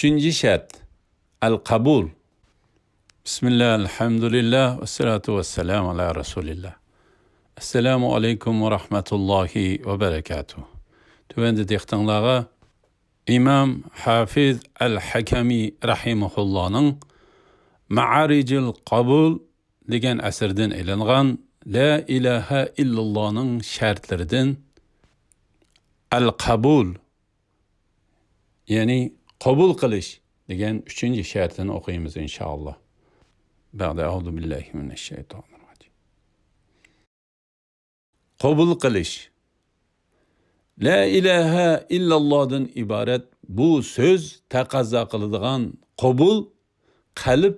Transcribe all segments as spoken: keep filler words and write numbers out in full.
ئۈچىنچى شەرت، ئەل قەبۇل. بىسمىللا، ئەلھەمدۇلىللا، ۋەسسالاتۇ ۋەسسالامۇ ئالا رەسۇلىللا. ئەسسالامۇ ئەلەيكۇم ۋە رەھمەتۇللاھى ۋە بەرەكاتۇھ. تۆۋەندە دىققىتىڭلارغا ئىمام ھافىز ئەل ھەكەمى رەھىمەھۇللانىڭ مەئارىجىل قەبۇل دېگەن ئەسىرىدىن ئېلىنغان لا ئىلاھە ئىللاللانىڭ شەرتلىرىدىن ئەل قەبۇل، يەنى قوبۇل قىلىش دېگەن ئۈچىنچى شەرتىنى ئوقۇيمىز، ئىنشائاللا. بەئدە، ئەئۇزۇ بىللاھى مىنەششەيتانىر راجىم. قوبۇل قىلىش. لا ئىلاھە ئىللاللادىن ئىبارەت بۇ سۆز تەقەززا قىلىدىغان قوبۇل قەلب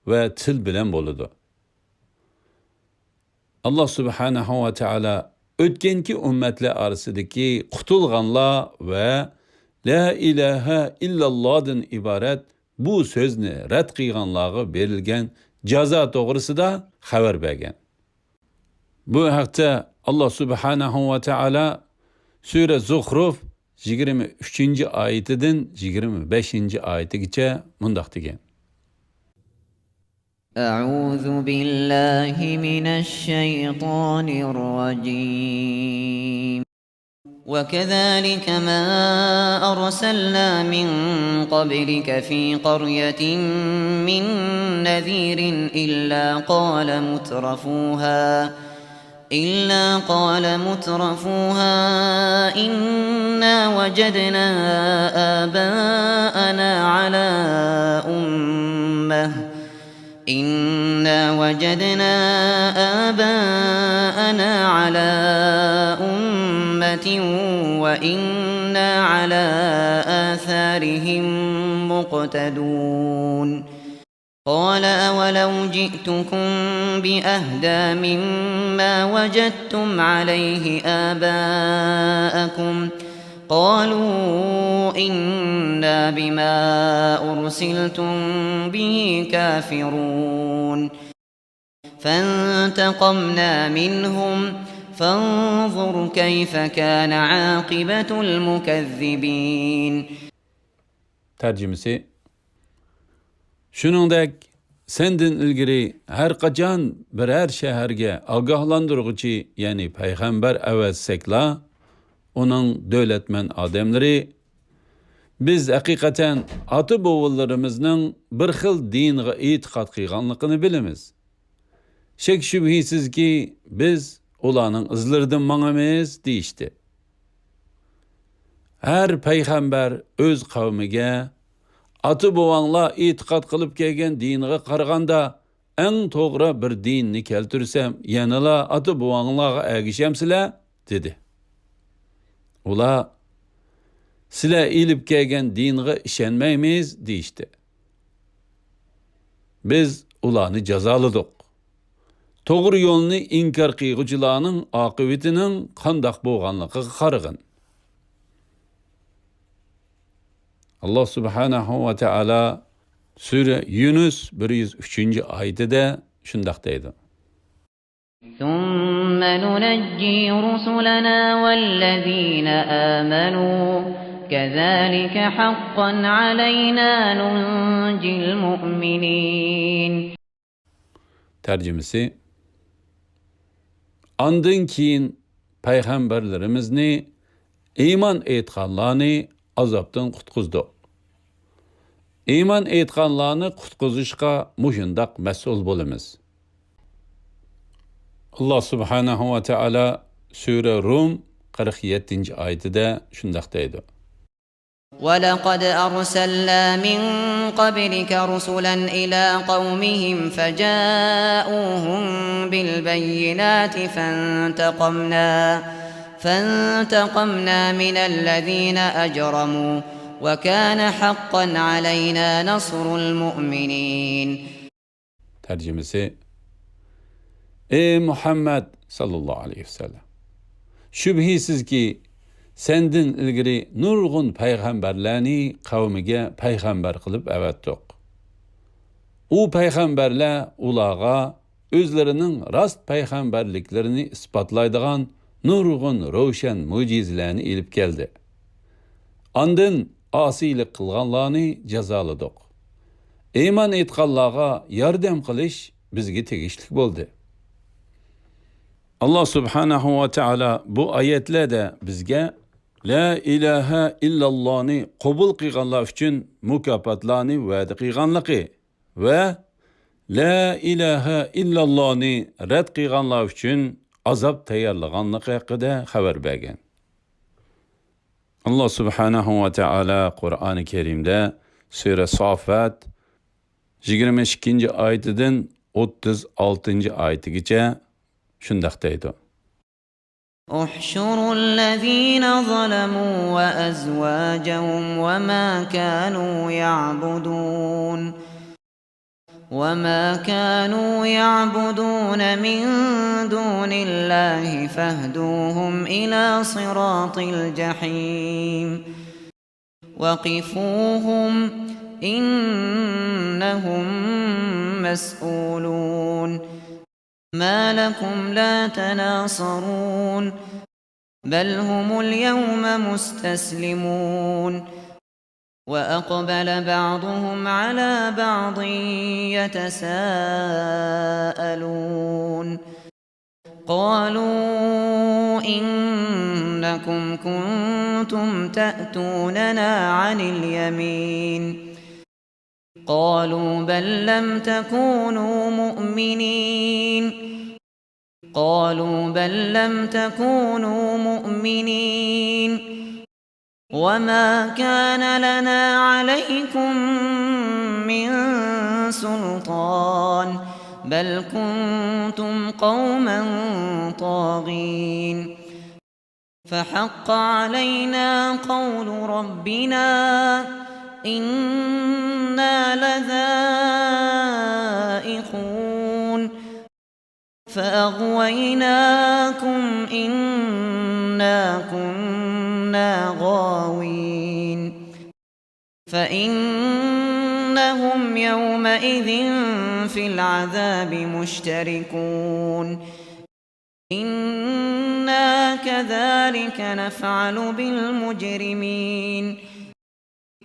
ۋە تىل بىلەن بولىدۇ. ئاللا سۇبھانەھۇ ۋە تائالا ئۆتكەنكى ئۈممەتلەر ئارىسىدىكى قۇتۇلغانلار ۋە لا ئىلاھە ئىللاللادىن ئىبارەت بۇ سۆزنى رەت قىلغانلارغا بېرىلگەن جازا توغرىسىدا خەۋەر بەرگەن. بۇ ھەقتە ئاللا سۇبھانەھۇ ۋە تائالا سۈرە زۇخرۇف يىگىرمە ئۈچىنچى ئايىتىدىن يىگىرمە بەشىنچى ئايىتىگىچە مۇنداق دېگەن. أعوذ بالله من الشيطان الرجيم. وكذلك ما أرسلنا من قبلك في قرية من نذير إلا قال مترفوها إلا قال مترفوها إنا وجدنا آباءنا على أمة إنا وجدنا آباءنا على أمة وإنا على آثارهم مقتدون. قال أولو جئتكم بأهدى مما وجدتم عليه آباءكم قالوا إنا بما أرسلتم به كافرون. فانتقمنا منهم فانظر كيف كان عاقبة المكذبين. تەرجىمىسى. شۇنىڭدەك، سەندىن ئىلگىرى ھەر قاچان بىرەر شەھەرگە ئاگاھلاندۇرغۇچى، يەنى پەيغەمبەر ئەۋەتسەكلا، ئۇنىڭ دۆلەتمەن ئادەملىرى، بىز ھەقىقەتەن ئاتا-بوۋىلىرىمىزنىڭ بىر خىل دىنغا ئېتىقاد قىلغانلىقىنى بىلىمىز. شەك-شۈبھىسىزكى، بىز ئۇلارنىڭ ئىزلىرىدىن ماڭىمىز، دېيىشتى. ھەر پەيغەمبەر ئۆز قەۋمىگە، ئاتا-بوۋاڭلار ئېتىقاد قىلىپ كەلگەن دىنغا قارىغاندا ئەڭ توغرا بىر دىننى كەلتۈرسەم، يەنىلا ئاتا-بوۋاڭلارغا ئەگىشەمسىلەر؟ دېدى. ئۇلار، سىلەر ئېلىپ كەلگەن دىنغا ئىشەنمەيمىز، دېيىشتى. بىز ئۇلارنى جازالىدۇق. توغرا يولنى ئىنكار قىلغۇچىلارنىڭ ئاقىۋىتىنىڭ قانداق بولغانلىقىغا قارىغىن. ئاللا سۇبھانەھۇ ۋە تائالا سۈرە يۇنۇس بىر يۈز ئۈچىنچى ئايىتىدە شۇنداق دەيدۇ. ثم ننجي رسلنا والذين آمنوا كذلك حقا علينا ننجي المؤمنين. تەرجىمىسى. ئاندىن كېيىن پەيغەمبەرلىرىمىزنى، ئىمان ئېيتقانلارنى ئازابتىن قۇتقۇزدۇق. ئىمان ئېيتقانلارنى قۇتقۇزۇشقا مۇشۇنداق مەسئۇل بولىمىز. ئاللا سۇبھانەھۇ ۋە تائالا سۈرە رۇم قىرىق يەتتىنچى ئايىتىدە شۇنداق دەيدۇ. ولقد أرسلنا من قبلك رسلا إلى قومهم فجاءوهم بالبينات فانتقمنا فانتقمنا من الذين أجرموا وكان حقا علينا نصر المؤمنين. تەرجىمىسى. ئەي مۇھەممەد ساللاللاھۇ ئەلەيھى ۋەسەللەم! شۈبھىسىزكى، سەندىن ئىلگىرى نۇرغۇن پەيغەمبەرلەرنى قەۋمىگە پەيغەمبەر قىلىپ ئەۋەتتۇق. ئۇ پەيغەمبەرلەر ئۇلارغا ئۆزلىرىنىڭ راست پەيغەمبەرلىكلىرىنى ئىسپاتلايدىغان نۇرغۇن روشەن مۆجىزىلەرنى ئېلىپ كەلدى. ئاندىن ئاسىيلىق قىلغانلارنى جازالىدۇق. ئىمان ئېيتقانلارغا ياردەم قىلىش بىزگە تېگىشلىك بولدى. ئاللا سۇبھانەھۇ ۋە تائالا بۇ ئايەتلەردە بىزگە لا ئىلاھە ئىللاللانى قوبۇل قىلغانلار ئۈچۈن مۇكاپاتلارنى ۋەدە قىلغانلىقى ۋە لا ئىلاھە ئىللاللانى رەت قىلغانلار ئۈچۈن ئازاب تەييارلىغانلىقى ھەققىدە خەۋەر بەرگەن. ئاللا سۇبھانەھۇ ۋە تائالا قۇرئانى كەرىمدە سۈرە سافات يىگىرمە ئىككىنچى ئايىتىدىن ئوتتۇز ئالتىنچى ئايىتىگىچە شۇنداق دەيدۇ. احشروا الذين ظلموا وأزواجهم وما كانوا يعبدون وما كانوا يعبدون من دون الله فاهدوهم إلى صراط الجحيم وقفوهم إنهم مسؤولون ما لكم لا تناصرون بل هم اليوم مستسلمون وأقبل بعضهم على بعض يتساءلون قالوا إنكم كنتم تأتوننا عن اليمين قالوا بل لم تكونوا مؤمنين قالوا بل لم تكونوا مؤمنين وما كان لنا عليكم من سلطان بل كنتم قوما طاغين فحق علينا قول ربنا إنا لذائقون فأغويناكم إنا كنا غاوين فإنهم يومئذ في العذاب مشتركون إنا كذلك نفعل بالمجرمين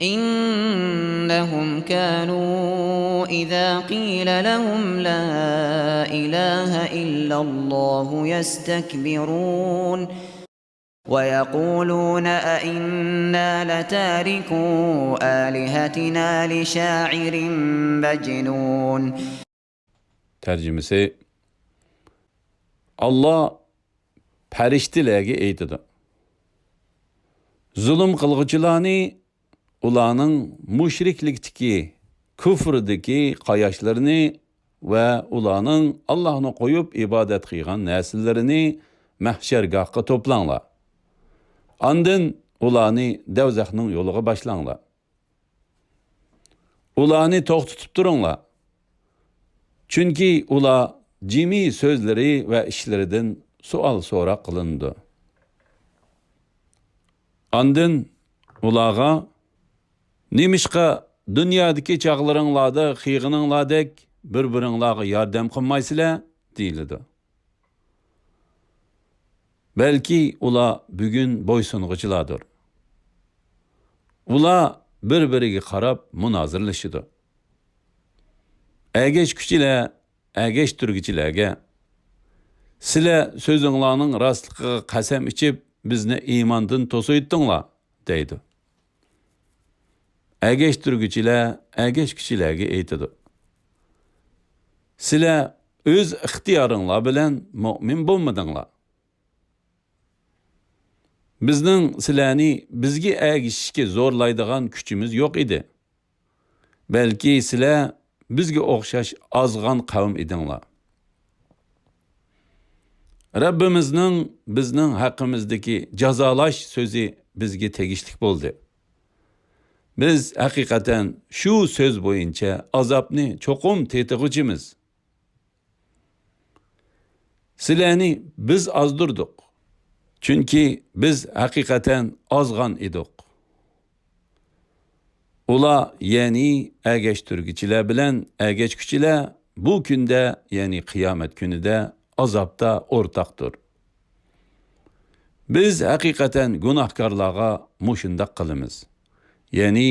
إنهم كانوا إذا قيل لهم لا إله إلا الله يستكبرون ويقولون أئنا لتاركو آلهتنا لشاعر مجنون تەرجىمىسى، ئاللا پەرىشتىلەرگە ئېيتىدۇ، زۇلۇم قىلغۇچىلارنى ئۇلارنىڭ مۇشرىكلىكتىكى، كۇفردىكى قاياشلىرىنى ۋە ئۇلارنىڭ ئاللاھنى قويۇپ ئىبادەت قىلغان نەرسىلىرىنى مەھشەرگاھقا توپلاڭلار. ئاندىن ئۇلارنى دەۋزەخنىڭ يولىغا باشلاڭلار. ئۇلارنى توختىتىپ تۇرۇڭلار. چۈنكى ئۇلار جىمى سۆزلىرى ۋە ئىشلىرىدىن سوئال سوراق قىلىنىدۇ. ئاندىن ئۇلارغا، نېمىشقا دۇنيادىكى چاغلىرىڭلاردا قىلغىنىڭلاردەك بىر-بىرىڭلارغا ياردەم قىلمايسىلەر؟ دېيىلىدۇ. بەلكى ئۇلار بۈگۈن بويسۇنغۇچىلاردۇر. ئۇلار بىر-بىرىگە قاراپ مۇنازىرىلىشىدۇ. ئەگەشكۈچىلەر ئەگەشتۈرگۈچىلەرگە، سىلەر سۆزۈڭلارنىڭ راستلىقىغا قەسەم ئىچىپ، بىزنى ئىماندىن توسۇۋېتىڭلار، دەيدۇ. ئەگەشتۈرگۈچىلەر ئەگەشكۈچىلەرگە ئېيتىدۇ، سىلەر ئۆز ئىختىيارىڭلار بىلەن مۆمىن بولمىدىڭلار. بىزنىڭ سىلەرنى بىزگە ئەگىشىشكە زورلايدىغان كۈچىمىز يوق ئىدى. بەلكى سىلەر بىزگە ئوخشاش ئازغان قەۋم ئىدىڭلار. رەببىمىزنىڭ بىزنىڭ ھەققىمىزدىكى جازالاش سۆزى بىزگە تېگىشلىك بولدى. بىز ھەقىقەتەن شۇ سۆز بويىچە ئازابنى چوقۇم تېتىغۇچىمىز. سىلەرنى بىز ئازدۇردۇق، چۈنكى بىز ھەقىقەتەن ئازغان ئىدۇق. ئۇلار، يەنى ئەگەشتۈرگۈچىلەر بىلەن ئەگەشكۈچىلەر بۇ كۈندە، يەنى قىيامەت كۈنىدە ئازابتا ئورتاقتۇر. بىز ھەقىقەتەن گۇناھكارلارغا مۇشۇنداق قىلىمىز. يەنى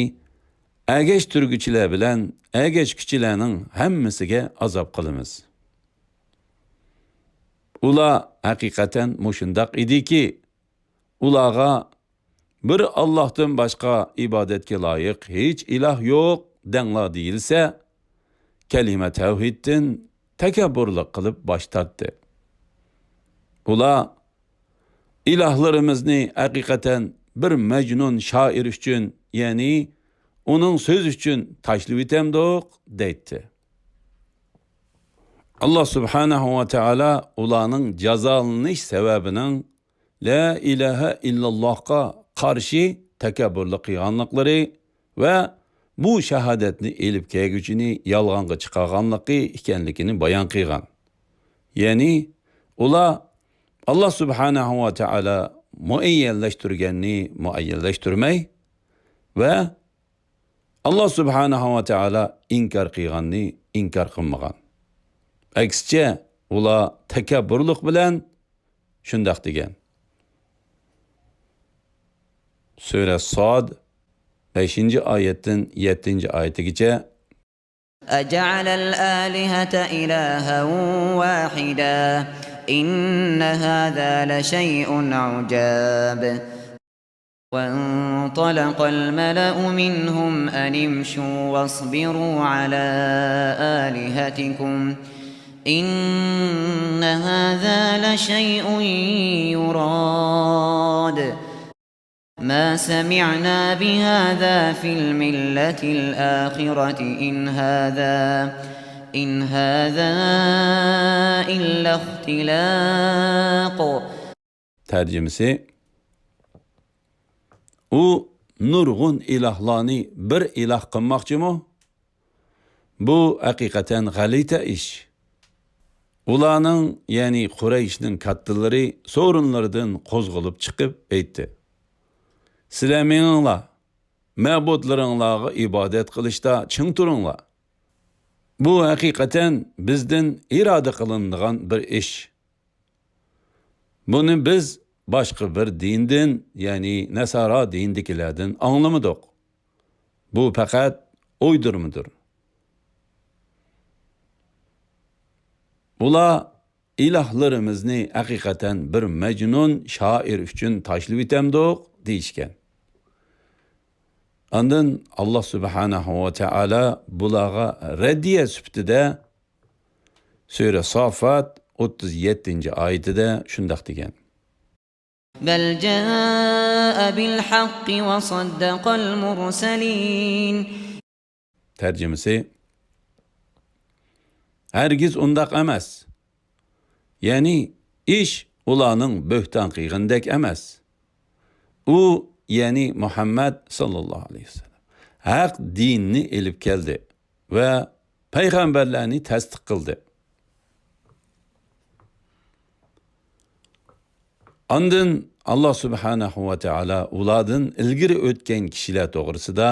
ئەگەشتۈرگۈچىلەر بىلەن ئەگەشكۈچىلەرنىڭ ھەممىسىگە ئازاب قىلىمىز. ئۇلار ھەقىقەتەن مۇشۇنداق ئىدىكى، ئۇلارغا «بىر ئاللاھتىن باشقا ئىبادەتكە لايىق ھېچ ئىلاھ يوق» دەڭلار دېيىلسە، كەلىمە تەۋھىدتىن تەكەببۇرلۇق قىلىپ باش تارتتى. ئۇلار «ئىلاھلىرىمىزنى ھەقىقەتەن بىر مەجنۇن شائىر ئۈچۈن، يەنى ئۇنىڭ سۆزى ئۈچۈن تاشلىۋېتەمدۇق؟» دەيتتى. ئاللا سۇبھانەھۇ ۋە تائالا ئۇلارنىڭ جازالىنىش سەۋەبىنىڭ لا ئىلاھە ئىللاللاھقا قارشى تەكەببۇرلۇق قىلغانلىقلىرى ۋە بۇ شاھادەتنى ئېلىپ كەلگۈچىنى يالغانغا چىقارغانلىقى ئىكەنلىكىنى بايان قىلغان. يەنى ئۇلار ئاللا سۇبھانەھۇ ۋە تائالا مۇئەييەنلەشتۈرگەننى مۇئەييەنلەشتۈرمەي ۋە ئاللا سۇبھانەھۇ ۋە تائالا ئىنكار قىلغاننى ئىنكار قىلمىغان. ئەكسىچە، ئۇلار تەكەببۇرلۇق بىلەن شۇنداق دېگەن. سۈرە ساد، بەشىنچى ئايەتتىن يەتتىنچى ئايىتىگىچە. أجعل الآلهة إلها واحدا إن هذا لشيء عجاب. وانطلق الملأ منهم أن امشوا واصبروا على آلهتكم إن هذا لشيء يراد. ما سمعنا بهذا في الملة الآخرة إن هذا، إن هذا إلا اختلاق. تەرجىمىسى، ئۇ نۇرغۇن ئىلاھلارنى بىر ئىلاھ قىلماقچىمۇ؟ بۇ ھەقىقەتەن غەلىتە ئىش. ئۇلارنىڭ، يەنى قۇرەيشنىڭ كاتتىلىرى سورۇنلىرىدىن قوزغىلىپ چىقىپ ئېيتتى: «سىلەر مېڭىڭلار، مەبۇدلىرىڭلارغا ئىبادەت قىلىشتا چىڭ تۇرۇڭلار. بۇ ھەقىقەتەن بىزدىن ئىرادە قىلىنىدىغان بىر ئىش. بۇنى بىز باشقا بىر دىندىن، يەنى نەسارا دىنىدىكىلەردىن ئاڭلىمىدۇق. بۇ پەقەت ئويدۇرمىدۇر.» ئۇلار: «ئىلاھلىرىمىزنى ھەقىقەتەن بىر مەجنۇن شائىر ئۈچۈن تاشلىۋېتەمدۇق؟» دېيىشكەن. ئاندىن ئاللا سۇبھانەھۇ ۋە تائالا بۇلارغا رەددىيە سۈپىتىدە سۈرە سافات ئوتتۇز يەتتىنچى ئايىتىدە شۇنداق دېگەن. بل جاء بالحق وصدق المرسلين. تەرجىمىسى، ھەرگىز ئۇنداق ئەمەس. يەنى ئىش ئۇلارنىڭ بۆھتان قىلغىنىدەك ئەمەس. ئۇ، يەنى مۇھەممەد ساللاللاھۇ ئەلەيھى ۋەسەللەم، ھەق دىننى ئېلىپ كەلدى ۋە پەيغەمبەرلەرنى تەستىق قىلدى. ئاندىن ئاللا سۇبھانەھۇ ۋە تائالا ئۇلاردىن ئىلگىرى ئۆتكەن كىشىلەر توغرىسىدا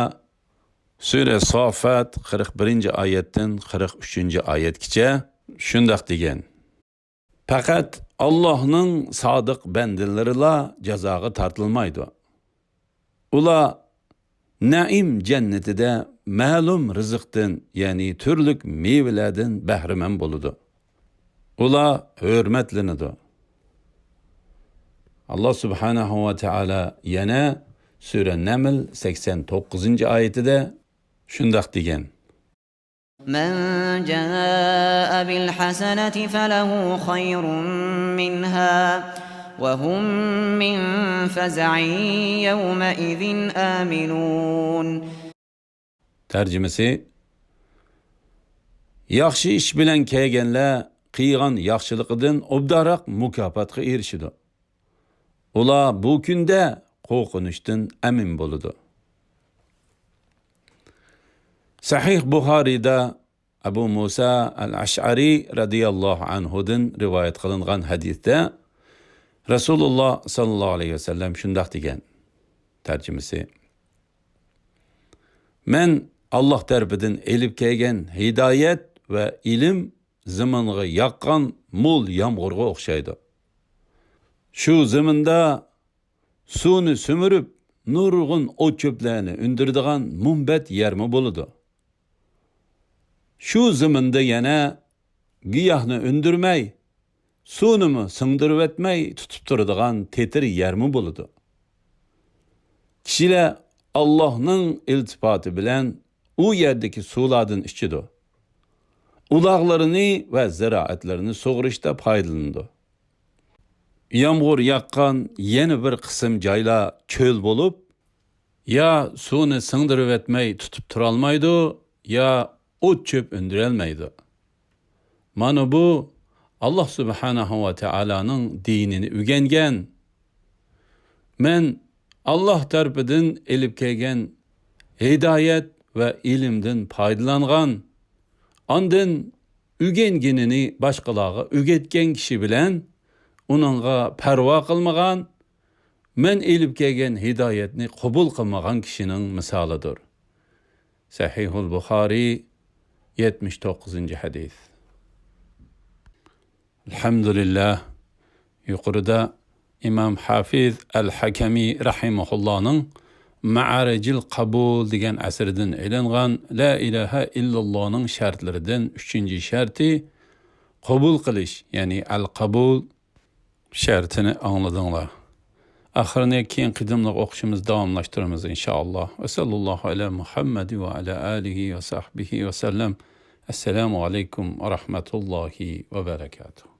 سۈرە سافات قىرىق بىرىنچى ئايەتتىن قىرىق ئۈچىنچى ئايەتكىچە شۇنداق دېگەن: پەقەت ئاللاھنىڭ سادىق بەندىلىرىلا جازاغا تارتىلمايدۇ. ئۇلار نەئىم جەننىتىدە مەلۇم رىزىقتىن، يەنى تۈرلۈك مېۋىلەردىن بەھرىمەن بولىدۇ. ئۇلار ھۆرمەتلىنىدۇ. ئاللا سۇبھانەھۇ ۋە تائالا يەنە سۈرە نەمل سەكسەن توققۇزىنچى ئايىتىدە شۇنداق دېگەن: من جاء بالحسنة فله خير منها وهم من فزع يومئذ آمنون. تەرجىمىسى، ياخشى ئىش بىلەن كەلگەنلەر قىلغان ياخشىلىقىدىن ئوبدانراق مۇكاپاتقا ئېرىشىدۇ. ئۇلار بۇ كۈندە قورقۇنچتىن ئەمىن بولىدۇ. سەھىھ بۇخارىيدا ئەبۇ مۇسا ئەل ئەشئەرى رەزىياللاھۇ ئەنھۇدىن رىۋايەت قىلىنغان ھەدىستە رەسۇلۇللا ساللاللاھۇ ئەلەيھى ۋەسەللەم شۇنداق دېگەن، تەرجىمىسى، مەن ئاللا تەرىپىدىن ئېلىپ كەلگەن ھىدايەت ۋە ئىلىم زېمىنغا ياغقان مول يامغۇرغا ئوخشايدۇ. شۇ زېمىندا سۇنى سۈمۈرۈپ، نۇرغۇن ئوت-چۆپلەرنى ئۈندۈرىدىغان مۇنبەت يەرمۇ بولىدۇ. شۇ زېمىندا يەنە گىياھنى ئۈندۈرمەي، سۇنىمۇ سىڭدۈرۈۋەتمەي تۇتۇپ تۇرىدىغان تېتىر يەرمۇ بولىدۇ. كىشىلەر ئاللاھنىڭ ئىلتىپاتى بىلەن ئۇ يەردىكى سۇلاردىن ئىچىدۇ. ئۇلاغلىرىنى ۋە زىرائەتلىرىنى سۇغىرىشتا پايدىلىنىدۇ. يامغۇر ياغقان يەنە بىر قىسىم جايلار چۆل بولۇپ، يا سۇنى سىڭدۈرۈۋەتمەي تۇتۇپ تۇرالمايدۇ، يا ئوت-چۆپ ئۈندۈرەلمەيدۇ. مانا بۇ، ئاللاھ سۇبھانەھۇ ۋە تائالانىڭ دىنىنى ئۆگەنگەن، مەن ئاللاھ تەرىپىدىن ئېلىپ كەلگەن ھىدايەت ۋە ئىلىمدىن پايدىلانغان، ئاندىن ئۆگەنگىنىنى باشقىلارغا ئۆگەتكەن كىشى بىلەن ئۇنىڭغا پەرۋا قىلمىغان، مەن ئېلىپ كەلگەن ھىدايەتنى قوبۇل قىلمىغان كىشىنىڭ مىسالىدۇر. سەھىھۇل بۇخارىي، يەتمىش توققۇزىنچى ھەدىس. ئەلھەمدۇلىللاھ. يۇقىرىدا ئىمام ھافىز ئەل ھەكەمى رەھىمەھۇللانىڭ مەئارىجىل قابۇل دېگەن ئەسىرىدىن ئېلىنغان لا ئىلاھە ئىللاللانىڭ شەرتلىرىدىن ئۈچىنچى شەرتى قوبۇل قىلىش، يەنى ئەل قابۇل شەرتىنى ئاڭلىدىڭلار. ئاخىرىنى كېيىن قېتىملىق ئوقۇشىمىز داۋاملاشتۇرىمىز، ئىنشائاللاھ. ۋە سەللاللاھۇ ئەلە مۇھەممەد ۋە ئەلە ئالىھى ۋە سەھبىھى ۋە سەللەم. ئەسسالامۇ ئەلەيكۇم ۋە رەھمەتۇللاھى ۋە بەرەكاتۇھ.